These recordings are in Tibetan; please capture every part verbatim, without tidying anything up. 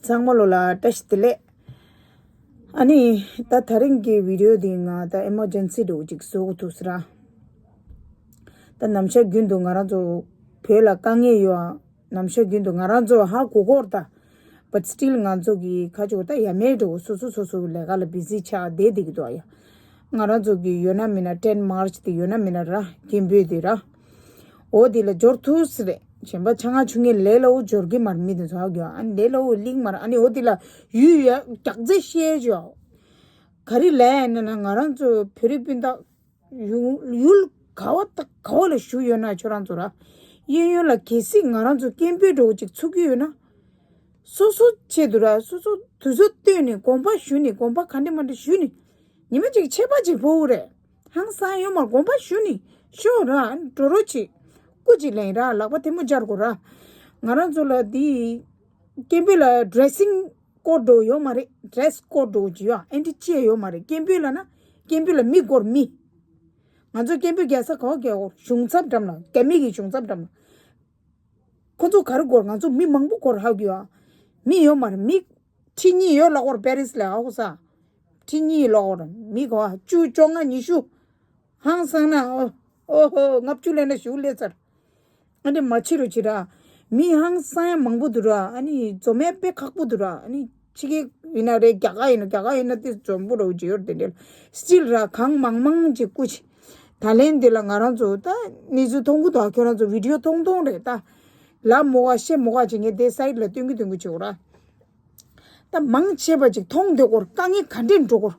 ཚང་མ་ལོ་ལ་བཀྲ་ཤིས་བདེ་ལེགས། ཨ་ནི་ད་དེ་རིང་གི་བི་ཌི་ཡོ་འདི་ང་ད་ཨེ་མར་ཇེན་སི་འདྲ་བོ་ཅིག་བཟོ་དགོས་ཐུག་ཟེར་ར། ད་ནམ་ཞག་རྒྱུན་དུ་ང་རང་ཚོ་བོད་ལ་དཀའ་ངལ་ཡོད་ཨ། ནམ་ཞག་རྒྱུན་དུ་ང་རང་ཚོ་ཧ་གོ་གོ་ར་ད། But still ང་ཚོ་གི་ཁ་ཕྱོགས་ད་ཡ་མེད་འགྲོ་སོ་སོ་སོ་སོ་ལས་ཀ་ལ་བི་ཟི་ཆགས་བསྡད་བསྡད་ཀྱི་འདུག་ཨ་ཡ། ང་རང་ཚོ་གི་ཡོད་ན་མིན་ན་ཊེན་མར་ཆི་དེ་ཡོད་ན་མིན་ན་ར་སྐད་འབོད་དེ་ར། འོ་དེ་ལ་འབྱོར་ཐུབ་ཟེར་རེད། གཞན་པ་ཆ་ང་ཆུང་ངེ་ལས་སླ་བོ་འབྱོར་གི་མར་མི་དེ་ཚོ་ཧ་གོ་ཨ། ལས་སླ་བོ་གླིང་མར་ཨ་ནི་འོ་དེ་ལ་ཡུལ་ཡ་རྒྱག་རྩེ་བཤད་བྱོས། ག་རེ་ལས་ཡ་ན་ན་ང་རང་ཚོ་བོད་རིགས་སྤུན་ཟླ་ཡུལ་ཡུལ་ག་བ་ད་ག་བ་ལ་བཞུགས་ཡོད་ན་ཁྱོད་རང་ཚོ་ར། གཡས་གཡོན་ལ་གལ་སྲིད་ང་རང་ཚོ་སྐད་འབོད་འདྲ་བོ་ཅིག་ཚུགས་ཀྱི་ཡོད་ན། སོ་སོ་ཆེད་དུ་ར་སོ་སོ་དུས་ཚོད་བཏོན་ནས་དགོངས་པ་ཞུ་ནས་དགོངས་པ་ག་འདྲ་མ་འདྲ་ཞུ་ནས། ཉི་མ་གཅིག་ཆད་པ་གཅིག་ཕོག་གི་རེད། ཧང་སང་ཡོད་མ་དགོངས་པ་ཞུ་ནས་ཤོག་ར་འགྲོ་རོགས་བྱེད། སྐུ་གཅིག་ལེན་ར་ལག་པ་ཐལ་མོ་སྦྱར་དགོས་ར། ང་རང་ཚོ་ལ་འདི་སྐད་འབོད་ལ་ཌི་རེ་སིང་ཀོཌ་འདྲ་ཡོད་མ་རེད། ཌི་རེ་སི་ཀོཌ་འདྲ་ཅིག་ཡོད་ཨ། ཨེ་འདྲ་ཅི་ཡང་ཡོད་མ་རེད། སྐད་འབོད་ལ་ན་སྐད་འབོད་ལ་མི་དགོས་མི། ང་ཚོ་སྐད་འབོད་རྒྱག་ས་ག་བ་རྒྱག་དགོས། གཞུང་ཚབ་འགྲམ་ལ་རྒྱ་མི་གི་གཞུང་ཚབ་འགྲམ་ལ། ཁོ་ཚོ་ག་རེ་དགོས། ང་ཚོ་མི་མང་པོ་དགོས་ཧ་གོ་ཨ། མི་ཡོད་མ་རེད། མི་ཁྲི་གཉིས་ཡོད་ལབ་དགོས་པེ་རིས་ལ་ཧ་གོ་ས། ཁྲི་གཉིས་ལབ་དགོས་མི་ག་བ་བཅུ་བཅོ་ལྔ་ཉི་ཤུ། ཧང་སང་ན་ཨོ་ཨོ་ཧོ་ལྔ་བཅུ་ལེན་ན་ཞུ་ལས་ཚར། ཨ་འདྲ་མ་བྱེད་རོགས་བྱེད་ར། མི་ཧང་སང་ཡ་མང་པོ་འདུག་ར། ཨ་ནི་འཛོམས་ཡ་དཔེ་ཁག་པོ་འདུག་ར། ཨ་ནི་ཕྱི་རྒྱལ་ཡིན་ན་རེད། རྒྱ་གར་ཡིན་ན་རྒྱ་གར་ཡིན་ན་དེ་འཛོམས་པོ་རོགས་བྱེད་ཡོད་དེ་འདྲ། སི་ཊིལ་ར་གང་མང་མང་ཅིག་སྐུ་མཁྱེན། ད་ལན་འདི་ལ་ང་རང་ཚོ་ད་གནས་ཚུལ་མཐོང་གི་འདུག་ཁྱོད་རང་ཚོ་བི་ཌི་ཡོ་མཐོང་མཐོང་རེད་ད། ལབ་མོ་ག་བཤད་མོ་ག་བྱེད་ངས་དེ་སའིཌ་ལ་སྟོན་གི་སྟོན་གི་བྱེད་འོ་ར། ད་མང་ཆེ་བ་ཅིག་མཐོང་སྡོད་སྐོར་དཀའ་ངལ་ག་འདྲས་འགྲོ་སྐོར།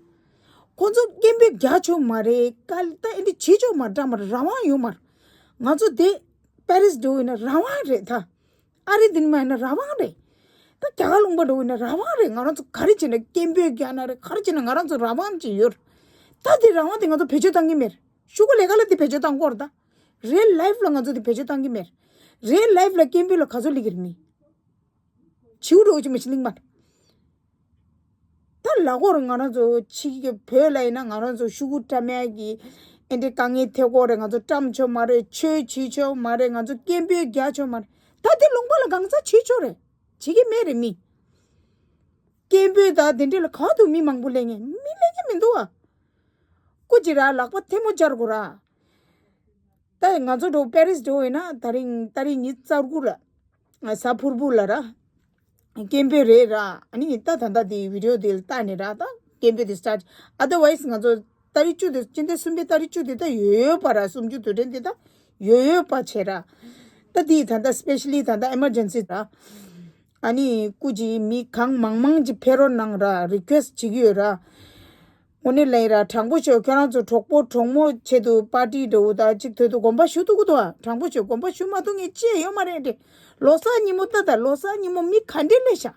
ཁོ་ཚོ་སྐད་འབོད་རྒྱག་ཆོག་མ་རེད། ཀལ་ད་ཨེ་འདྲ་བྱེད་ཆོག་མ་རེད། འདྲ་མ་རེད། རང་དབང་ཡོད་མ་རེད། ང་ཚོ་དེ་པེ་རིས་འགྲོ་ཡིན་ན་རང་དབང་རེད་ད། ཨ་རི་འདི་ནས་མ་ཡིན་ན་རང་དབང་རེད། ད་རྒྱ་གར་ལུང་པ་འགྲོ་ཡིན་ན་རང་དབང་རེད། ང་རང་ཚོ་ག་རེ་བྱེད་ན་སྐད་འབོད་རྒྱག་ན་རེད། ག་རེ་བྱེད་ན་ང་རང་ཚོ་རང་དབང་ཅིག་ཡོད་རེད། ད་དེ་རང་དབང་དེ་ང་ཚོ་བེད་སྤྱོད་བཏང་གི་མེད་རེད། ཤོག་གུ་ལས་ཀ་ལ་དེ་བེད་སྤྱོད་བཏང་དགོས་རེད་ད། རེལ་ལའིཕ་ལ་ང་ཚོ་དེ་བེད་སྤྱོད་བཏང་གི་མེད་རེད། རེལ་ལའིཕ་ལ་སྐད་འབོད་ལ་ག་ཚོད་སླེབས་ཀྱི་རེད་མི། བྱིའུ་འགྲོ་གི་མ་ཤི་གླིང་མ། ད་ལ་གོར་ང་རང་ཚོ་ཕྱི་གི་བོད་ལ་ཡིན་ན་ང་རང་ཚོ་ཤོག་གུ་བཀྲམ་ཡ་གི་ཨེ་འདྲའི་དཀའ་ངལ་ཐེབས་ཀྱི་ཡོད་རེད། ང་ཚོ་བཀྲམ་ཆོག་མ་རེད། ཆོས་བྱེད་ཆོག་མ་རེད། ང་ཚོ་སྐད་འབོད་རྒྱག་ཆོག་མ་རེད། ད་དེ་ལུང་པ་ལ་གང་ཟག་བྱེད་ཆོག་རེད། བྱེད་ཀྱི་མེད་རེད་མི། སྐད་འབོད་ད་དེ་འདྲ་ལ་ག་འདུག་མི་མང་པོ་སླེབས་ངེས་མི་སླེབས་ཀྱི་མི་འདུག་ཨ། སྐུ་མཁྱེན་ར་ལག་པ་ཐལ་མོ་སྦྱར་དགོས་ར། ད་ང་ཚོ་འགྲོ་པེ་རིས་འགྲོ་ཡིན་ན་ད་རིང་ཏ་རིག་ཉི་ཤུ་རྩ་དགུ་ལ་གཟའ་ཕུར་བུ་ལ་ར། སྐད་འབོད་རེད་ར། ཨ་ནི་ད་ད་ལྟ་དེ་བི་ཌི་ཡོ་དེ་ལ་ལྟ་ནས་ར་ད་སྐད་འབོད་དེ་སི་ཊར་ཊི། ཨ་དར་ཝའི་སི་ང་ཚོ་ཏ་རིག་བཅུ་དེ་སྤྱི་ཟླ་གསུམ་པའི་ཏ་རིག་བཅུ་དེ་ད་ཡོད་ཡོད་པ་ར། གསུམ་བཅུ་དུས་དྲན་དེ་ད་ཡོད་ཡོད་པ་བྱས་ར། ད་དེ་ད་ལྟ་སི་པེ་ཤ་ལི་ད་ལྟ་ཨེ་མར་ཇེན་སི་ར། ཨ་ནི་སྐུ་མཁྱེན་མི་གང་མང་མང་ཅིག་ཕེབས་རོགས་གནང་ར། རི་ཀུ་ཨེ་སི་ཊི་བྱེད་ཀྱི་ཡོད་ར། དངོས་གནས་ལན་ར་དྲང་པོ་ཤོད། ཁྱོད་རང་ཚོ་གྲོགས་པོ་གྲོགས་མོ་ཆེད་དུ་པར་ཊི་འགྲོ་ད་ཅིག་ཐོས་དུ་དགོངས་པ་ཞུ་ཐུབ་ཀྱི་འདུག་ཨ། དྲང་པོ་ཤོད། དགོངས་པ་ཞུ་མ་ཐུབ་ངས་ཅི་ཡང་ཡོད་མ་རེད་དེ། ལོ་གསར་ཉིན་མོ་ད་ད་ལོ་གསར་ཉིན་མོ་མི་ག་འདྲས་སླེབས་ཤག་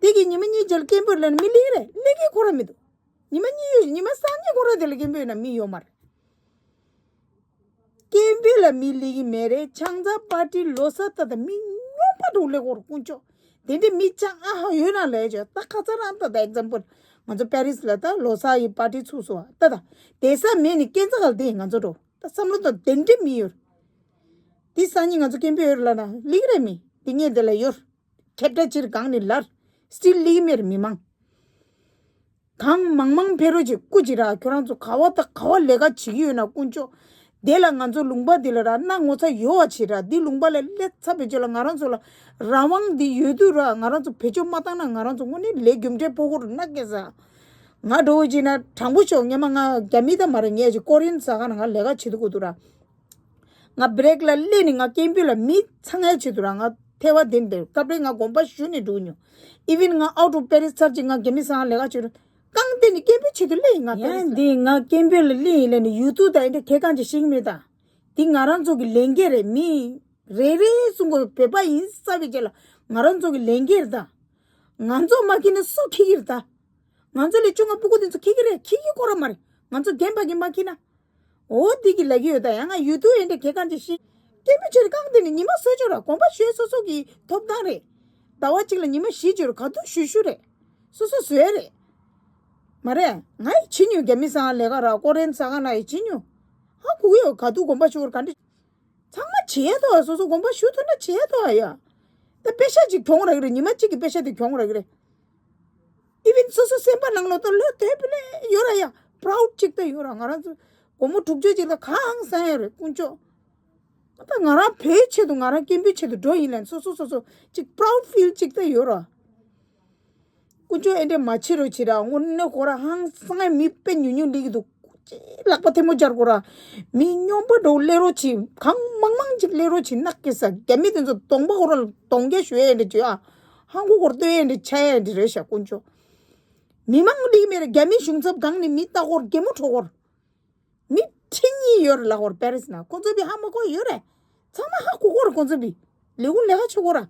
དེ་གི་ཉི་མ་གཉིས་རྗེས་ལ་སྐད་འབོད་ལེན་མི་སླེབས་རེད། སླེབས་ཀྱི་ཁོ་ར་མི་འདུག་ཉི་མ་གཉིས་ཡོད་ཉི་མ་གསར་ཉིན་ཁོ་ར་དེ་ལ་སྐད་འབོད་ན་མི་ཡོད་མ་རེད། སྐད་འབོད་ལ་མི་སླེབས་ཀྱི་མེད་རེད། ཆང་ས་པར་ཊི་ལོ་གསར་ད་ད་མི་སྨྱོན་པ་འདྲ་བོ་སླེབས་ཀྱི་ཡོད་རེད་དཀོན་མཆོག་དེ་འདྲའི་མི་ཅང་ཨ་ཧ་ཡོད་ན་ལས་བྱོས། ད་ཁ་ཚ་རང་ད་ད་ཨེག་ཛམ་པལ་ང་ཚོ་པེ་རིས་ལ་ད་ལོ་གསར་ཡི་པར་ཊི་ཚུགས་སོང་ད། ད་བསྡད་ས་མེད་ནི་སྐས་འཛེག་ག་ལ་བསྡད་ང་ཚོ་འགྲོ། ད་བསམ་བློ་ད་དེ་འདྲའི་མི་ཡོད་རེད། དེ་སང་ཉིན་ང་ཚོ་སྐད་འབོད་ཡོད་རེད་ལབ་ན་སླེབས་ཀྱི་རེད་མི། དེ་ངས་དེ་ལ་ཡོད་ཁྱབ་བསྒྲགས་ཕྱིར་གང་ནས་ལར་སི་ཊིལ་སླེབས་ཀྱི་མེད་རེད་མི་མང་། གང་མང་མང་ཕེབས་རོགས་བྱེད། སྐུ་མཁྱེན་ར་ཁྱོད་རང་ཚོ་ག་བ་དང་ག་བ་ལས་ཀ་བྱེད་ཀྱི་ཡོད་ན་དཀོན་མཆོག་དེ་ལ་ང་ཚོ་ལུང་པ་འདི་ལ་ར་སྣང་ངོ་ཚ་ཡོད་པ་བྱེད་ར། འདི་ལུང་པ་ལ་སླེབས་ཚར་བའི་རྗེས་ལ་ང་རང་ཚོ་ལ་རང་དབང་འདི་ཡོད་དུས་ར་ང་རང་ཚོ་བེད་སྤྱོད་མ་བཏང་ན་ང་རང་ཚོ་དངོས་གནས་ལས་རྒྱུ་འབྲས་ཕོག་གི་རེད་ན་སྐད་ཆ། ང་འགྲོ་བ་ཅིག་ན་དྲང་པོ་ཤོད། སྔོན་མ་ང་རྒྱ་མི་ད་མ་རེད། ངས་ཅིག་ཀོ་རི་ཡན་ཟ་ཁང་ནང་ང་ལས་ཀ་བྱེད་དུ་དགོས་འདུག་ར། ང་བྷི་རེག་ལ་སླེབས་ནས་ང་སྐད་འབོད་ལ་མི་ཚང་ཡ་ཆེད་དུ་ར་ང་ཐལ་བ་དེ་འདིར་སྐབས་རེ་ང་དགོངས་པ་ཞུས་ནས་འགྲོ་མྱོང་། ཨི་ཝན་ང་ཨའུ་ཊི་ཨོཕ་པེ་རིས་ཚར་གཅིག་ང་རྒྱ་མི་ཚང་ལས་ཀ་བྱེད་རུང་རྐང་སྟེང་ནས་སྐད་འབོད་བྱེད་དུ་སླེབས་ཡིན་ང་། ཡ་འདི་ང་སྐད་འབོད་ལ་སླེབས་ཡིན་ལབ་ནས་ཡུ་ཊུབ་དང་ཨེ་འདྲ་གལ་གང་ཅིག་ཤེས་ཀྱི་མེད་ད། འདི་ང་རང་ཚོ་གི་ལས་འགན་རེད། མི་རེ་རེ་གསུང་དགོས། བོད་པ་ཡིན་ས་བའི་རྗེས་ལ་ང་རང་ཚོ་གི་ལས་འགན་རེད་ད། ང་ཚོ་མ་འཁྱེར་ན་སུ་འཁྱེར་གྱི་རེད་ད། ང་ཚོ་ལས་ཆུང་བ་སྤུ་གུ་དེ་ཚོ་འཁྱེར་གྱི་རེད། འཁྱེར་གྱི་ཁོ་ར་མ་རེད། ང་ཚོ་རྒན་པ་གིས་མ་འཁྱེར་ན། འོ་འདི་གི་ལབ་ཀྱི་ཡོད་ད། ཡང་ང་ཡུ་ཊུབ་ཨེ་འདྲ་གལ་གང་ཅིག་ཤེས། སྐད་འབོད་བྱས་རྐང་སྟེང་ནས་ཉི་མ་བཟོས་ཆོག་ར། དགོངས་པ་ཞུས་སོ་སོ་གི་ཐོབ་ཐང་རེད། ཟླ་བ་གཅིག་ལ་ཉི་མ་བཞི་བྱས་ར་ག་དུས་ཞུ་ཞུ་རེད། སོ་སོ་བཟོས་རེད། མ་རེད། ང་ཡི་བྱེད་མྱོང་། རྒྱ་མི་ཚང་ལས་ཀ་ར་ཀོ་རི་ཡན་ཟ་ཁང་ནང་ཡི་བྱེད་མྱོང་། ཧ་གོ་གི་ཡོད། ག་དུས་དགོངས་པ་ཞུ་བར་ག་འདྲ། ཚང་མ་བྱེད་ཡ་ཐོག་སོ་སོ་དགོངས་པ་ཞུ་ཐུབ་ན་བྱེད་ཡ་ཐོག་ཡ། ད་པེ་ཤ་ཅིག་གྱོང་རག་གི་རེད། ཉི་མ་གཅིག་གི་པེ་ཤ་དེ་གྱོང་རག་གི་རེད། ཨི་ཝན་སོ་སོ་སེམས་པ་ནང་ལོགས་ད་ལོས་དོད་པ་ལས་ཡོད་ར་ཡ། པ་རའུ་ཌི་ཅིག་ད་ཡོད་ར། ང་རང་ཚོ་སྒོར་མོ་དྲུག་ཅུ་ཅིག་ལ་གང་བཟང་ཡོད་རེད་དཀོན་མཆོག་ད་ང་རང་བོད་ཆེད་དུ་ང་རང་སྐད་འབོད་ཆེད་དུ་འགྲོ་ཡིན་ལན་སོ་སོ་སོ་སོ་ཅིག་པ་རའུ་ཌི་ཕིལ་ཅིག་ད་ཡོད་ར། དཀོན་མཆོག་ཨེ་འདྲས་མ་བྱེད་རོགས་བྱེད་ར། དངོས་གནས་ཁོ་ར་ཧང་སང་ཡ་མི་དཔེ་ཉུང་ཉུང་སླེབས་ཀྱི་འདུག་ཅེས་ལག་པ་ཐལ་མོ་སྦྱར་དགོས་ར། མི་སྨྱོན་པ་འདྲ་བོ་སླེབས་རོགས་བྱེད། གང་མང་མང་ཅིག་སླེབས་རོགས་བྱེད། ནག་སྐྱེ་ས་རྒྱ་མི་དེ་ཚོ་གདོང་པ་ཁོ་ར་ལ་གདོང་རྒྱག་ཞུ་ཡ་འདྲ་བྱོས་ཨ། ཧང་གོ་ཁོར་སྟོན་ཡ་འདྲ་ཆ་ཡ་འདྲ་རེད་ཤག་དཀོན་མཆོག་མི་མང་སླེབས་མེད་ར། རྒྱ་མི་གཞུང་ཚབ་སྒང་ནས་མི་ལྟ་སྐོར་གད་མོ་འཕྲོ་སྐོར། མི་ཁྲི་གཉིས་ཡོད་རེད་ལབ་སྐོར་པེ་རིས་ན། ཁོང་ཚོ་བི་ཧ་མ་གོ་ཡོད་རེད། ཚང་མ་ཧ་གོ་གོ་རེད། ཁོང་ཚོ་བི་ལས་ཁུངས་ལས་ཀ་བྱེད་གོ་ར།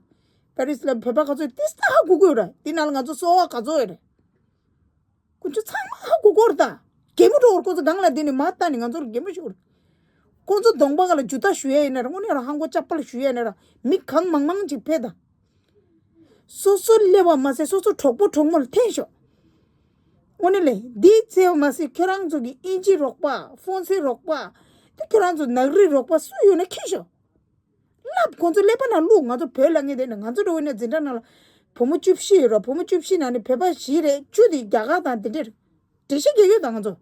པེ་རིས་ལ་བོད་པ་ག་ཚོད་ཏིས་ད་ཧ་གོ་གོ་ཡོད་རེད། དེ་ནང་ལ་ང་ཚོ་གསོ་བ་ག་ཚོད་ཡོད་རེད། ཁོང་ཚོ་ཚང་མ་ཧ་གོ་གོ་རེད་ད། གད་མོ་འཕྲོ་གོ་རེད། ཁོང་ཚོ་སྒང་ལ་བསྡད་ནས་མར་ལྟ་ནས་ང་ཚོ་ལ་གད་མོ་ཤོར་རེད། ཁོང་ཚོ་གདོང་པ་ག་ལ་འཇུ་ལྟ་ཞུ་ཡ་ཡིན་ན་ར། དངོས་གནས་ར་ཧང་གོ་ཅག་པ་ལ་ཞུ་ཡ་ཡིན་ན་ར། མི་གང་མང་མང་ཅིག་ཕེབས་ད། སོ་སོ་སླེབས་པ་མ་ཟད་སོ་སོ་གྲོགས་པོ་གྲོགས་མོ་ལ་འཐེན་ཤོག་དངོས་གནས་ལས་འདིའི་རྩེ་བ་མ་ཟད་ཁྱོད་རང་ཚོ་གི་ཨིན་ཇི་རོགས་པ། ཧྥོན་སེ་རོགས་པ། དེ་ཁྱོད་རང་ཚོ་ནག་རིགས་རོགས་པ་སུ་ཡོད་ན་ཁྱེར་ཤོག་ལབ། ཁོང་ཚོ་ཀླད་པ་ནང་བླུགས། ང་ཚོ་བོད་ལ་ངེས་དེ་ནས་ང་ཚོ་འགྲོ་བའི་ནས་འཛིན་གྲྭ་ནང་ལ་བུ་མོ་བཅུ་བཞི་ཡོད་ར། བུ་མོ་བཅུ་བཞི་ནང་ནས་བོད་པ་བཞི་རེད། བཅུ་དེ་རྒྱ་གར་དང་དེ་འདྲ་རེད། འགྲེལ་བཤད་རྒྱག་ཡོད་ད་ང་ཚོ།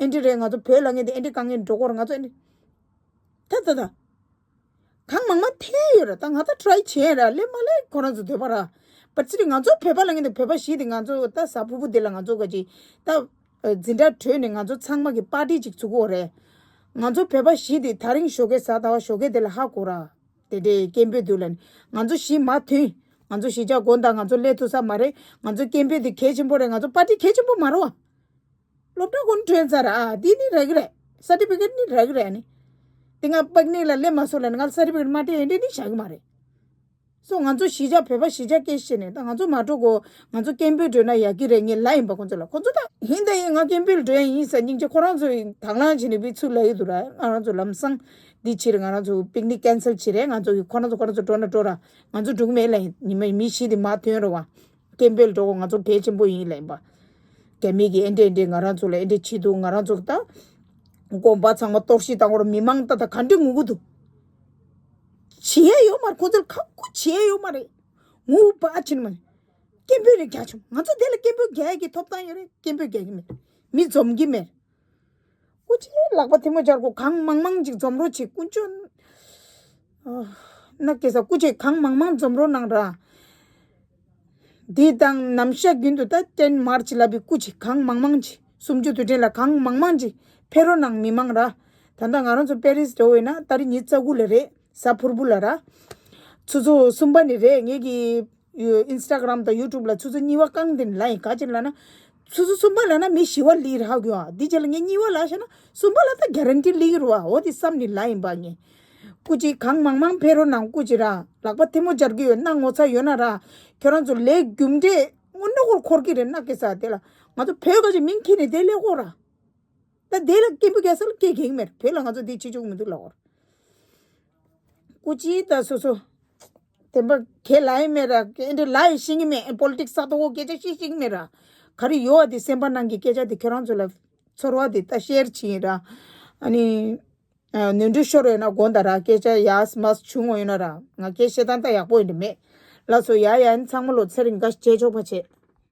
ཨེ་འདྲ་རེད། ང་ཚོ་བོད་ལ་ངེས་དེ་ཨེ་འདྲ་དཀའ་ངལ་འགྲོ་གོ་ར། ང་ཚོ་ཨེ་འདྲ་ད་ད་ད། གང་མང་མང་འཐེན་ཡོད་ར། ད་ང་ད་ཊ་རའི་བྱས་ར། ལས་མ་ལས་ཁོ་རང་ཚོ་འདོད་པ་ར། པ་ཚི་རི་ང་ཚོ་བོད་པ་ལ་ངེས་དེ་བོད་པ་བཞི་དེ་ང་ཚོ་ད་གཟའ་ཕུར་བུ་དེ་ལ་ང་ཚོ་ག་ཅི་ད་འཛིན་གྲྭ་གྲོལ་ནས་ང་ཚོ་ཚང་མ་གི་པར་ཊི་ཅིག་ཚུགས་གོ་རེད། ང་ཚོ་བོད་པ་བཞི་དེ་ད་རིང་ཞོགས་ཀས་གཟའ་ཟླ་བ་ཞོགས་ཀས་དེ་ལ་ཧ་གོ་ར། དེ་འདྲའི་སྐད་འབོད་འདུག་ལ་ནི་ང་ཚོ་བཞི་མ་མཐུན། ང་ཚོ་གཞིས་ཆགས་དགོན་དང་ང་ཚོ་སླེབས་ཐུབ་ས་མ་རེད། ང་ཚོ་སྐད་འབོད་དེ་གལ་ཆེན་པོ་རེད། ང་ཚོ་པར་ཊི་གལ་ཆེན་པོ་མ་རེད་བ། སློབ་གྲྭ་ཀུན་ཐོན་ཚར་ཨ། འདི་ནི་རག་གི་རེད། སར་ཊི་ཕི་ཀེཊ་ནི་རག་གི་རེད་ཨ་ནི། དེ་སྔ་པག་ནི་ལ་སླེབས་མ་སོང་ལ་ནི་ང་ལ་སར་ཊི་ཕི་ཀེཊ་མ་སྤྲད་ཡིན་དེ་ནི་བཞག་གི་མ་རེད། སོ་ང་ཚོ་གཞིས་ཆགས་བོད་པ་གཞིས་ཆགས་སྐད་བཤད་ནས་ད་ང་ཚོ་མ་འགྲོ་གོ། ང་ཚོ་སྐད་འབོད་འགྲོ་ན་ཡག་གི་རེད་ངས་ལབ་ཡིན་པ་ཁོང་ཚོ་ལ། ཁོང་ཚོ་ད་ཡིན་ད་ཡིན་ང་སྐད་འབོད་འགྲོ་ཡ་ཡིན་ཟེར་སྙིང་རྗེ་ཁོ་རང་ཚོ་དང་བླངས་བྱས་ནས་བི་ཚུར་ལབ་ཡི་འདུག་ར། ང་རང་ཚོ་ལམ་སང་འདི་ཕྱིར་ང་རང་ཚོ་པིག་ནིག་ཀེན་སལ་བྱེད་རེད། ང་ཚོ་གི་ཁོ་རང་ཚོ་ཁོ་རང་ཚོ་འགྲོ་ན་འགྲོ་ར། ང་ཚོ་འགྲོ་གི་མེད་ལབ་ཡིན། ཉི་མ་མི་བཞི་དེ་མ་ཐོན་ར་བ། སྐད་འབོད་འགྲོ་གོ་ང་ཚོ་གལ་ཆེན་པོ་ཡིན་ལབ་ཡིན་པ། རྒྱ་མི་གིས་ཨེ་འདྲས་ཨེ་འདྲས་ང་རང་ཚོ་ལ་ཨེ་འདྲས་བྱེད་འདུག་ང་རང་ཚོ་ད་དགོན་པ་ཚང་མ་གཏོར་བཤིག་བཏང་བར་མི་མང་ད་ད་ག་འདྲས་ངུ་གི་འདུག་བྱེད་ཡ་ཡོད་མ་རེད། ཁོ་ཚོར་ཁག་པོ་བྱེད་ཡ་ཡོད་མ་རེད། ངུ་བ་ཕྱིན་མ་རེད། སྐད་འབོད་རེ་རྒྱག་བྱུང་། ང་ཚོ་དེ་ལ་སྐད་འབོད་རྒྱག་ཡ་གི་ཐོབ་ཐང་ཡོད་རེད། སྐད་འབོད་རྒྱག་གི་མེད། མི་འཛོམས་གི་མེད། སྐུ་མཁྱེན་ལག་པ་ཐལ་མོ་སྦྱར་དགོས། གང་མང་མང་ཅིག་འཛོམས་རོགས་བྱེད་དཀོན་མཆོག་ཨ། ན་སྐྱེ་ས་སྐུ་མཁྱེན་གང་མང་མང་འཛོམས་རོགས་གནང་ར། འདི་དང་ནམ་ཞག་རྒྱུན་དུ་ད་ཊེན་མར་ཆི་ལབ་པའི་སྐུ་མཁྱེན་གང་མང་མང་ཅིག་གསུམ་བཅུ་དུས་དྲན་ལ་གང་མང་མང་ཅིག་ཕེབས་རོགས་གནང་མི་མང་ར། ད་ལྟ་ང་རང་ཚོ་པེ་རིས་འགྲོ་བས་ན་ད་རེས་ཉི་ཤུ་རྩ་དགུ་ལ་རེད། གཟའ་ཕུར་བུ་ལ་ར། ཆུ་ཚོད་གསུམ་པ་ནས་རེད། ངེད་ཀྱི་ཡུ་ཨིན་སི་ཊ་གྷ་རམ་དང་ཡུ་ཊུབ་ལ་ཆུ་ཚོད་གཉིས་པ་རྐང་འདི་ནས་ལབ་ཡིན། ག་ཅིག་ལབ་ན། ཆུ་ཚོད་གསུམ་པ་ལབ་ན་མི་བཞི་པ་སླེབས་རེད་ཧ་གོ་ཨ། འདི་རྗེས་ལ་ངས་གཉིས་པ་ལབ་བྱས་ན་གསུམ་པ་ལ་ད་གྷ་རན་ཊི་སླེབས་ཀྱི་རེད་བ། འོ་དེ་བསམ་ནས་ལབ་ཡིན་པ་ངས། སྐུ་མཁྱེན་གང་མང་མང་ཕེབས་རོགས་གནང་། སྐུ་མཁྱེན་ར་ལག་པ་ཐལ་མོ་སྦྱར་གྱི་ཡོད། གནང་ངོ་ཚ་ཡོད་ན་ར། ཁྱོད་རང་ཚོ་ལས་རྒྱུ་འབྲས་དངོས་གནས་ཁོར་འཁོར་གྱི་རེད། ན་སྐྱེ་ས་དེ་ལ་ང་ཚོ་བོད་ག་ཅིག་མིང་ཁྱེར་ནས་དེ་སླེབས་ཀྱི་ཡོད་ར། ད་དེ་ལ་སྐད་འབོད་རྒྱག་ས་ལ་སྐད་རྒྱག་གི་མེད། བོད་ལ་ང་ཚོ་འདི་བྱེད་ཆོག་གི་མི་འདུག་ལབ་ཀྱི་ཡོད་ར། སྐུ་མཁྱེན་ད་སོ་སོ། དེ་འབའ་ཁས་ལ་ཡི་མེད་ར། ཨེ་འདྲ་ལ་ཡི་ཤེས་ཀྱི་མེད། ཨེ་པོ་ལི་ཊིག་སི་ས་ཐོག་གོ་སྐད་ཆ་བཤད་ཤེས་ཀྱི་མེད་ར། ག་རེ་ཡོད་བ་དེ་སེམས་པ་ནང་གི་སྐད་ཆ་དེ་ཁྱོད་རང་ཚོ་ལ་ཚོར་བ་དེ་ད་ཤེར་བྱེད་ཡིན་ར། ཨ་ནི་ནོར་འཁྲུལ་ཤོར་ཡོད་ན་དགོངས་དག་ར། སྐད་ཆ་ཡག་མ་བྱུང་བ་ཡོད་ན་ར། ང་སྐད་བཤད་སྟངས་ད་ཡག་པོ་ཡིན་འདྲ་མེད། ལགས་སོ། ཡ་ཡ། ཨ་ནི་ཚང་མ་ལོ་ཚེ་རིང་དགའ་བྱེད་ཆོག་པ་བྱེད།